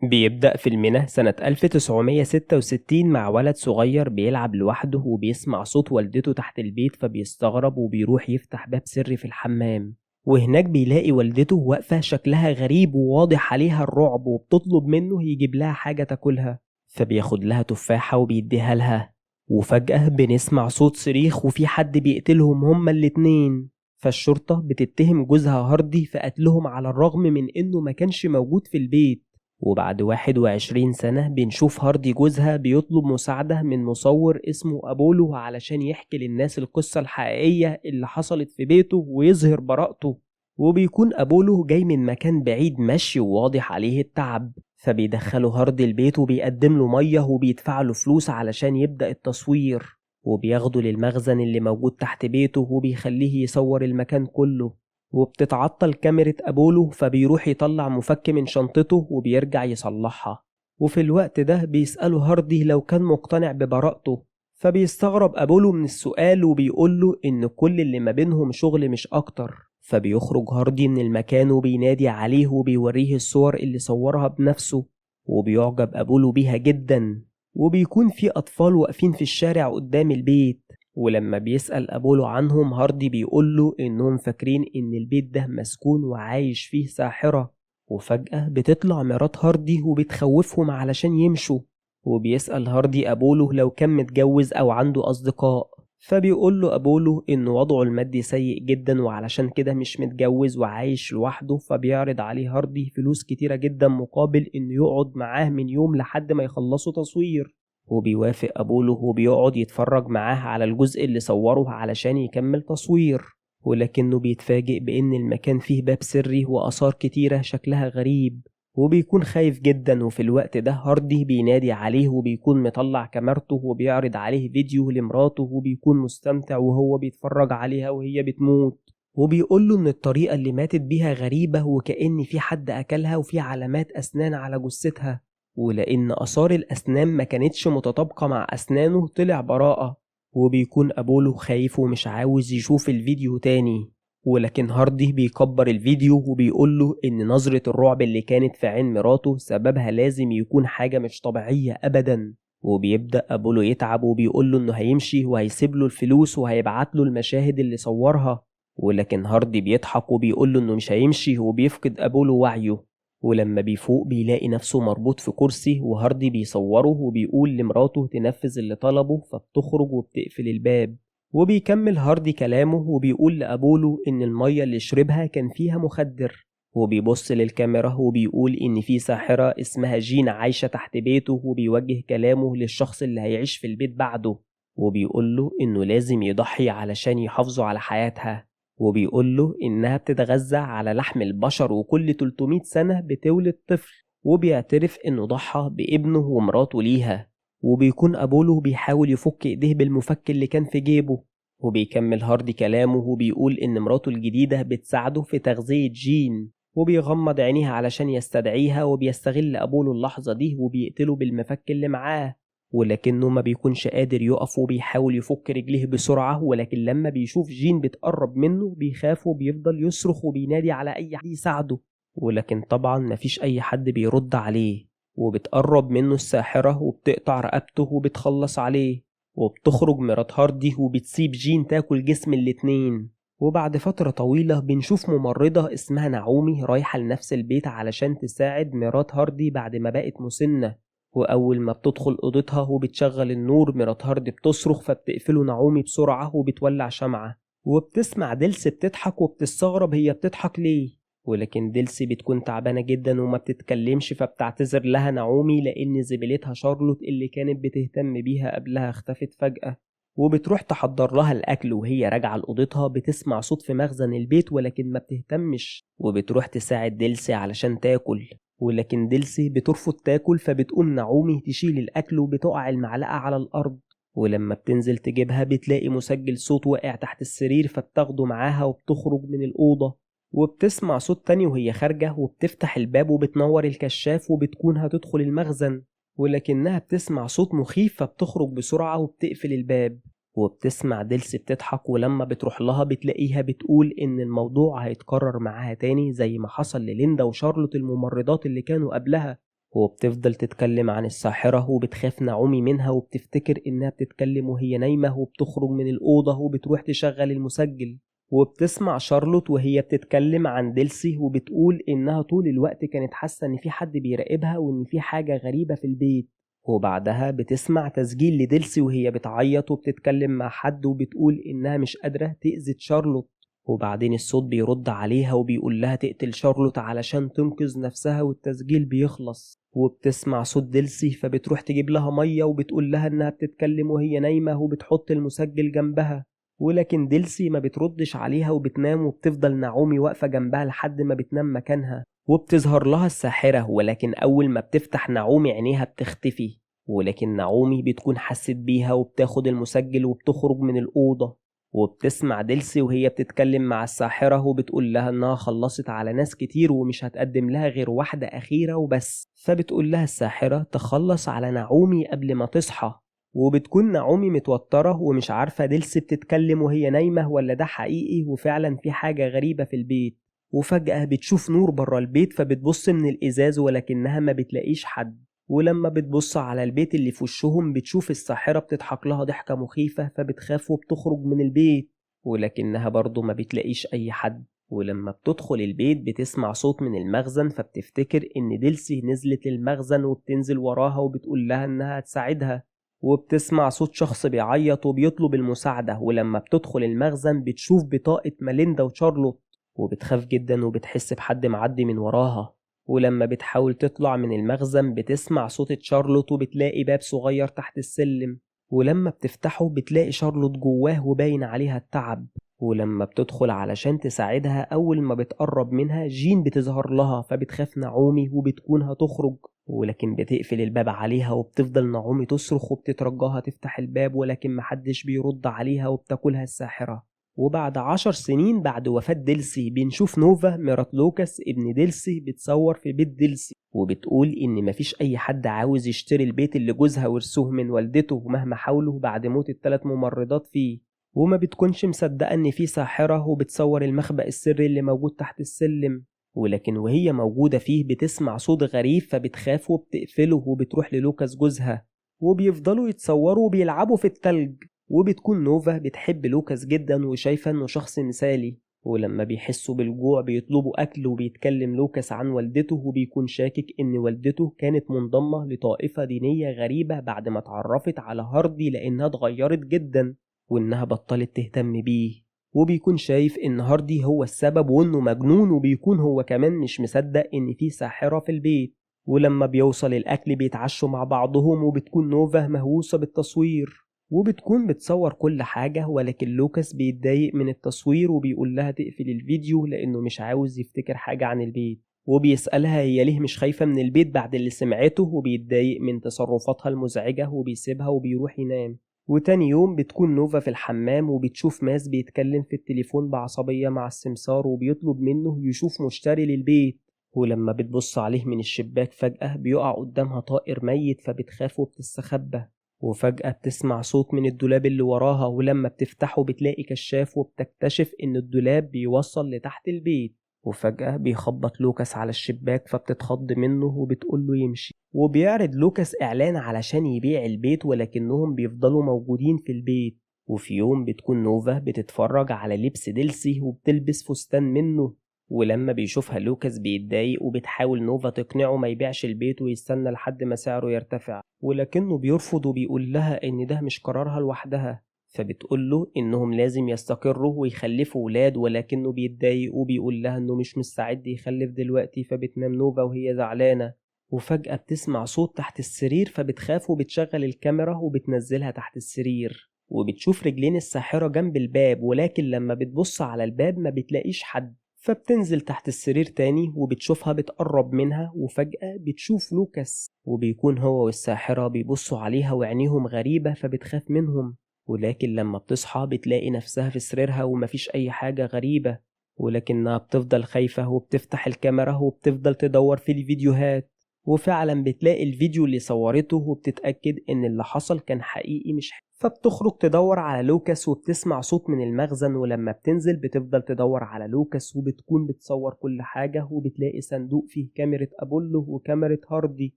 بيبدأ فيلمنا سنة 1966 مع ولد صغير بيلعب لوحده وبيسمع صوت والدته تحت البيت، فبيستغرب وبيروح يفتح باب سري في الحمام، وهناك بيلاقي والدته واقفة شكلها غريب وواضح عليها الرعب، وبتطلب منه يجيب لها حاجة تاكلها، فبياخد لها تفاحة وبيديها لها، وفجأة بنسمع صوت صريخ وفي حد بيقتلهم هما الاتنين. فالشرطة بتتهم جوزها هاردي في قتلهم على الرغم من انه ما كانش موجود في البيت. وبعد 21 سنة بنشوف هاردي جوزها بيطلب مساعدة من مصور اسمه أبولو علشان يحكي للناس القصة الحقيقية اللي حصلت في بيته ويظهر براءته. وبيكون أبولو جاي من مكان بعيد مشي وواضح عليه التعب، فبيدخله هاردي البيت وبيقدم له مية وبيدفع له فلوس علشان يبدأ التصوير، وبياخده للمخزن اللي موجود تحت بيته وبيخليه يصور المكان كله. وبتتعطل كاميرا أبولو فبيروح يطلع مفك من شنطته وبيرجع يصلحها. وفي الوقت ده بيسأله هاردي لو كان مقتنع ببراءته، فبيستغرب أبولو من السؤال وبيقوله إن كل اللي ما بينهم شغل مش أكتر. فبيخرج هاردي من المكان وبينادي عليه وبيوريه الصور اللي صورها بنفسه، وبيعجب أبولو بيها جدا. وبيكون في أطفال واقفين في الشارع قدام البيت، ولما بيسأل أبولو عنهم هاردي بيقوله إنهم فاكرين إن البيت ده مسكون وعايش فيه ساحرة. وفجأة بتطلع مرات هاردي وبتخوفهم علشان يمشوا، وبيسأل هاردي أبولو لو كان متجوز أو عنده أصدقاء، فبيقول له أبولو إن وضعه المادي سيء جدا وعلشان كده مش متجوز وعايش لوحده. فبيعرض عليه هاردي فلوس كتيرة جدا مقابل إنه يقعد معاه من يوم لحد ما يخلصوا تصوير، وبيوافق أبولو وبيقعد يتفرج معاه على الجزء اللي صوره علشان يكمل تصوير. ولكنه بيتفاجئ بإن المكان فيه باب سري وآثار كتيرة شكلها غريب، وبيكون خايف جدا. وفي الوقت ده هاردي بينادي عليه وبيكون مطلع كاميرته وبيعرض عليه فيديو لمراته، وبيكون مستمتع وهو بيتفرج عليها وهي بتموت، وبيقول له إن الطريقة اللي ماتت بيها غريبة وكأن في حد أكلها وفي علامات أسنان على جثتها، ولأن آثار الأسنان ما كانتش متطابقة مع أسنانه طلع براءة. وبيكون أبولو خايف ومش عاوز يشوف الفيديو تاني، ولكن هاردي بيكبر الفيديو وبيقول له إن نظرة الرعب اللي كانت في عين مراته سببها لازم يكون حاجة مش طبيعية أبدا. وبيبدأ أبولو يتعب وبيقول له إنه هيمشي وهيسيب له الفلوس وهيبعت له المشاهد اللي صورها، ولكن هاردي بيضحك وبيقول له إنه مش هيمشي، وبيفقد أبولو وعيه. ولما بيفوق بيلاقي نفسه مربوط في كرسي، وهاردي بيصوره وبيقول لمراته تنفذ اللي طلبه، فبتخرج وبتقفل الباب. وبيكمل هاردي كلامه وبيقول لأبولو إن المية اللي شربها كان فيها مخدر، وبيبص للكاميرا وبيقول إن في ساحرة اسمها جين عايشة تحت بيته، وبيوجه كلامه للشخص اللي هيعيش في البيت بعده، وبيقول له إنه لازم يضحي علشان يحافظوا على حياتها، وبيقول له إنها بتتغذى على لحم البشر وكل 300 سنة بتولد طفل، وبيعترف إنه ضحى بابنه ومراته ليها. وبيكون أبولو بيحاول يفك إيديه بالمفك اللي كان في جيبه، وبيكمل هاردي كلامه وبيقول إن مراته الجديدة بتساعده في تغذية جين، وبيغمض عينيها علشان يستدعيها، وبيستغل أبولو اللحظة دي وبيقتله بالمفك اللي معاه، ولكنه ما بيكونش قادر يقف وبيحاول يفك رجليه بسرعة، ولكن لما بيشوف جين بتقرب منه بيخاف وبيفضل يصرخ وبينادي على أي حد يساعده، ولكن طبعا مفيش أي حد بيرد عليه. وبتقرب منه الساحرة وبتقطع رقبته وبتخلص عليه، وبتخرج مرات هاردي وبتسيب جين تاكل جسم الاتنين. وبعد فترة طويلة بنشوف ممرضة اسمها نعومي رايحة لنفس البيت علشان تساعد مرات هاردي بعد ما بقت مسنة، وأول ما بتدخل أوضتها وبتشغل النور مرات هاردي بتصرخ، فبتقفله نعومي بسرعة وبتولع شمعة، وبتسمع ديلسي بتضحك وبتستغرب هي بتضحك ليه، ولكن ديلسي بتكون تعبانة جدا وما بتتكلمش، فبتعتذر لها نعومي لأن زميلتها شارلوت اللي كانت بتهتم بيها قبلها اختفت فجأة، وبتروح تحضر لها الأكل. وهي راجعة لأوضتها بتسمع صوت في مخزن البيت ولكن ما بتهتمش، وبتروح تساعد ديلسي علشان تاكل، ولكن ديلسي بترفض تاكل، فبتقوم نعومي تشيل الأكل وبتقع المعلقة على الأرض، ولما بتنزل تجيبها بتلاقي مسجل صوت واقع تحت السرير، فبتاخده معاها وبتخرج من الأوضة. وبتسمع صوت تاني وهي خارجة، وبتفتح الباب وبتنور الكشاف وبتكون هتدخل المخزن، ولكنها بتسمع صوت مخيف فبتخرج بسرعة وبتقفل الباب. وبتسمع ديلسي بتضحك، ولما بتروح لها بتلاقيها بتقول إن الموضوع هيتكرر معاها تاني زي ما حصل لليندا وشارلوت الممرضات اللي كانوا قبلها. وبتفضل تتكلم عن الساحرة وبتخاف نعومي منها وبتفتكر إنها بتتكلم وهي نايمة، وبتخرج من الأوضة وبتروح تشغل المسجل. وبتسمع شارلوت وهي بتتكلم عن ديلسي وبتقول إنها طول الوقت كانت حاسة إن في حد بيراقبها وإن في حاجة غريبة في البيت. وبعدها بتسمع تسجيل لديلسي وهي بتعيط وبتتكلم مع حد وبتقول إنها مش قادرة تأذي شارلوت. وبعدين الصوت بيرد عليها وبيقول لها تقتل شارلوت علشان تنقذ نفسها، والتسجيل بيخلص. وبتسمع صوت ديلسي فبتروح تجيب لها مية وبتقول لها إنها بتتكلم وهي نايمة وبتحط المسجل جنبها، ولكن ديلسي ما بتردش عليها وبتنام، وبتفضل نعومي واقفة جنبها لحد ما بتنام مكانها. وبتظهر لها الساحرة، ولكن أول ما بتفتح نعومي عينيها بتختفي، ولكن نعومي بتكون حست بيها وبتاخد المسجل وبتخرج من الأوضة. وبتسمع ديلسي وهي بتتكلم مع الساحرة وبتقول لها إنها خلصت على ناس كتير ومش هتقدم لها غير واحدة أخيرة وبس. فبتقول لها الساحرة تخلص على نعومي قبل ما تصحى. وبتكون نعومي متوترة ومش عارفة ديلسي بتتكلم وهي نايمة ولا ده حقيقي وفعلا في حاجة غريبة في البيت. وفجأة بتشوف نور برا البيت فبتبص من الإزاز ولكنها ما بتلاقيش حد. ولما بتبص على البيت اللي في وشهم بتشوف الساحرة بتضحك لها ضحكة مخيفة فبتخاف وبتخرج من البيت، ولكنها برضه ما بتلاقيش أي حد. ولما بتدخل البيت بتسمع صوت من المخزن فبتفتكر إن ديلسي نزلت المخزن وبتنزل وراها وبتقول لها إنها هتساعدها. وبتسمع صوت شخص بيعيط وبيطلب المساعدة، ولما بتدخل المخزن بتشوف بطاقة ماليندا وشارلوت وبتخاف جدا وبتحس بحد معدي من وراها. ولما بتحاول تطلع من المخزن بتسمع صوت شارلوت وبتلاقي باب صغير تحت السلم، ولما بتفتحه بتلاقي شارلوت جواه وباين عليها التعب. ولما بتدخل علشان تساعدها أول ما بتقرب منها جين بتظهر لها فبتخاف نعومي وبتكون هتخرج، ولكن بتقفل الباب عليها وبتفضل نعومي تصرخ وبتترجاها تفتح الباب، ولكن محدش بيرد عليها وبتاكلها الساحرة. وبعد 10 سنين بعد وفاة ديلسي بنشوف نوفا مرات لوكاس ابن ديلسي بتصور في بيت ديلسي وبتقول إن مفيش أي حد عاوز يشتري البيت اللي جوزها ورثوه من والدته مهما حاولوا بعد موت ال3 ممرضات فيه. وما بتكونش مصدقة إن في ساحرة وبتصور المخبأ السري اللي موجود تحت السلم، ولكن وهي موجودة فيه بتسمع صوت غريب فبتخاف وبتقفله وبتروح للوكاس جوزها، وبيفضلوا يتصوروا وبيلعبوا في التلج. وبتكون نوفا بتحب لوكاس جدا وشايفة انه شخص مثالي، ولما بيحسوا بالجوع بيطلبوا أكل، وبيتكلم لوكاس عن والدته وبيكون شاكك إن والدته كانت منضمة لطائفة دينية غريبة بعد ما اتعرفت على هاردي لأنها اتغيرت جدا وإنها بطلت تهتم بيه، وبيكون شايف إن هاردي هو السبب وإنه مجنون، وبيكون هو كمان مش مصدق إن في ساحرة في البيت. ولما بيوصل الأكل بيتعشوا مع بعضهم، وبتكون نوفا مهووسة بالتصوير وبتكون بتصور كل حاجة، ولكن لوكاس بيتضايق من التصوير وبيقول لها تقفل الفيديو لأنه مش عاوز يفتكر حاجة عن البيت، وبيسألها هي ليه مش خايفة من البيت بعد اللي سمعته، وبيتضايق من تصرفاتها المزعجة وبيسيبها وبيروح ينام. وتاني يوم بتكون نوفا في الحمام وبتشوف ماس بيتكلم في التليفون بعصبية مع السمسار وبيطلب منه يشوف مشتري للبيت، ولما بتبص عليه من الشباك فجأة بيقع قدامها طائر ميت فبتخاف وبتستخبى. وفجأة بتسمع صوت من الدولاب اللي وراها، ولما بتفتحه بتلاقي كشاف وبتكتشف إن الدولاب بيوصل لتحت البيت. وفجأة بيخبط لوكاس على الشباك فبتتخض منه وبتقوله يمشي، وبيعرض لوكاس إعلان علشان يبيع البيت ولكنهم بيفضلوا موجودين في البيت. وفي يوم بتكون نوفا بتتفرج على لبس ديلسي وبتلبس فستان منه، ولما بيشوفها لوكاس بيتضايق وبتحاول نوفا تقنعه ما يبيعش البيت ويستنى لحد ما سعره يرتفع، ولكنه بيرفض وبيقول لها إن ده مش قرارها لوحدها، فبتقول له إنهم لازم يستقروا ويخلفوا ولاد، ولكنه بيتضايق وبيقول لها إنه مش مستعد يخلف دلوقتي. فبتنام نوفا وهي زعلانة، وفجأة بتسمع صوت تحت السرير فبتخاف وبتشغل الكاميرا وبتنزلها تحت السرير، وبتشوف رجلين الساحرة جنب الباب، ولكن لما بتبص على الباب ما بتلاقيش حد، فبتنزل تحت السرير تاني وبتشوفها بتقرب منها، وفجأة بتشوف لوكاس، وبيكون هو والساحرة بيبصوا عليها وعينيهم غريبة فبتخاف منهم، ولكن لما بتصحى بتلاقي نفسها في سريرها ومفيش أي حاجة غريبة، ولكنها بتفضل خايفة وبتفتح الكاميرا وبتفضل تدور في الفيديوهات، وفعلا بتلاقي الفيديو اللي صورته وبتتأكد إن اللي حصل كان حقيقي مش حقيقي. فبتخرج تدور على لوكاس وبتسمع صوت من المخزن، ولما بتنزل بتفضل تدور على لوكاس وبتكون بتصور كل حاجة، وبتلاقي صندوق فيه كاميرا أبولو وكاميرا هاردي،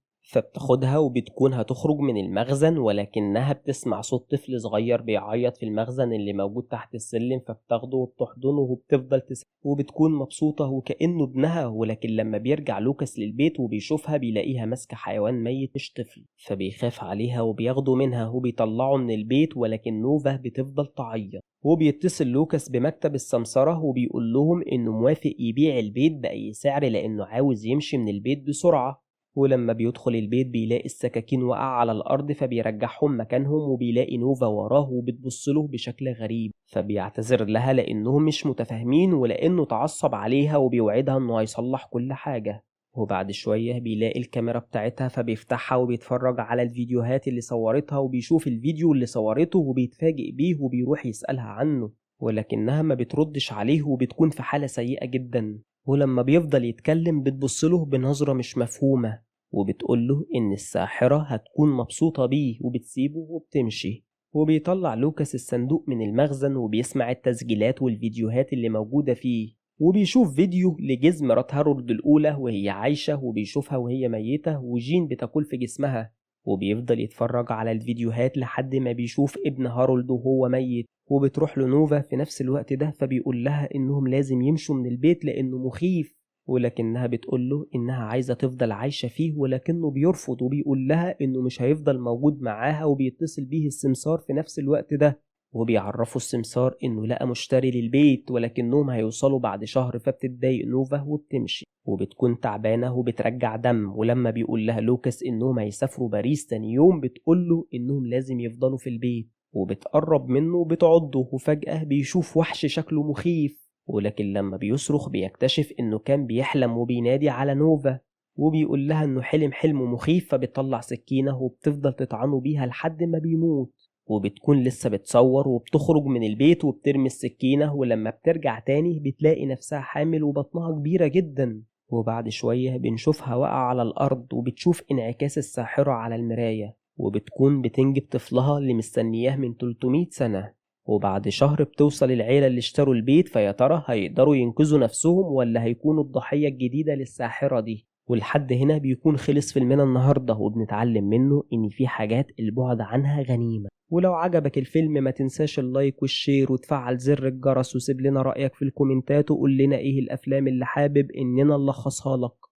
فبتاخدها وبتكون هتخرج من المخزن، ولكنها بتسمع صوت طفل صغير بيعيط في المخزن اللي موجود تحت السلم، فبتاخده وبتحضنه وبتفضل تسأل وبتكون مبسوطة وكأنه ابنها. ولكن لما بيرجع لوكاس للبيت وبيشوفها بيلاقيها ماسكة حيوان ميت مش طفل، فبيخاف عليها وبياخده منها وبيطلعه من البيت، ولكن نوفا بتفضل تعيط. وبيتصل لوكاس بمكتب السمسرة وبيقول لهم إنه موافق يبيع البيت بأي سعر لأنه عاوز يمشي من البيت بسرعة. ولما بيدخل البيت بيلاقي السكاكين وقع على الأرض، فبيرجعهم مكانهم، وبيلاقي نوفا وراه وبتبص له بشكل غريب، فبيعتذر لها لأنهم مش متفاهمين ولأنه تعصب عليها، وبيوعدها إنه هيصلح كل حاجة. وبعد شوية بيلاقي الكاميرا بتاعتها، فبيفتحها وبيتفرج على الفيديوهات اللي صورتها، وبيشوف الفيديو اللي صورته وبيتفاجئ بيه وبيروح يسألها عنه، ولكنها ما بتردش عليه وبتكون في حالة سيئة جدا. ولما بيفضل يتكلم بتبصله بنظرة مش مفهومة، وبتقوله إن الساحرة هتكون مبسوطة بيه، وبتسيبه وبتمشي. وبيطلع لوكاس الصندوق من المخزن وبيسمع التسجيلات والفيديوهات اللي موجودة فيه، وبيشوف فيديو لجيز مرات هارولد الأولى وهي عايشة، وبيشوفها وهي ميتة وجين بتاكل في جسمها، وبيفضل يتفرج على الفيديوهات لحد ما بيشوف ابن هارولد وهو ميت. وبتروح له نوفا في نفس الوقت ده، فبيقول لها إنهم لازم يمشوا من البيت لأنه مخيف، ولكنها بتقول له إنها عايزة تفضل عايشة فيه، ولكنه بيرفض وبيقول لها إنه مش هيفضل موجود معاها. وبيتصل بيه السمسار في نفس الوقت ده، وبيعرفوا السمسار إنه لقى مشتري للبيت، ولكنهم هيوصلوا بعد شهر. فبتتضايق نوفا وبتمشي، وبتكون تعبانة وبترجع دم. ولما بيقول لها لوكاس إنهم هيسافروا باريس تاني يوم، بتقول له إنهم لازم يفضلوا في البيت، وبتقرب منه وبتعضه، وفجأة بيشوف وحش شكله مخيف، ولكن لما بيصرخ بيكتشف إنه كان بيحلم وبينادي على نوفا، وبيقول لها إنه حلم حلم مخيف، فبتطلع سكينة وبتفضل تطعنه بيها لحد ما بيموت. وبتكون لسه بتصور وبتخرج من البيت وبترمي السكينة، ولما بترجع تاني بتلاقي نفسها حامل وبطنها كبيرة جدا. وبعد شوية بنشوفها واقعة على الأرض، وبتشوف انعكاس الساحرة على المراية، وبتكون بتنجب طفلها اللي مستنياه من 300 سنة. وبعد شهر بتوصل العيلة اللي اشتروا البيت، فيا ترى هيقدروا ينقذوا نفسهم ولا هيكونوا الضحية الجديدة للساحرة دي؟ ولحد هنا بيكون خلص فيلمنا النهاردة، وبنتعلم منه إن في حاجات البعد عنها غنيمة. ولو عجبك الفيلم ما تنساش ال like وال share وتفعل زر الجرس، وسيب لنا رأيك في الكومنتات وقول لنا إيه الأفلام اللي حابب إننا نلخصها لك.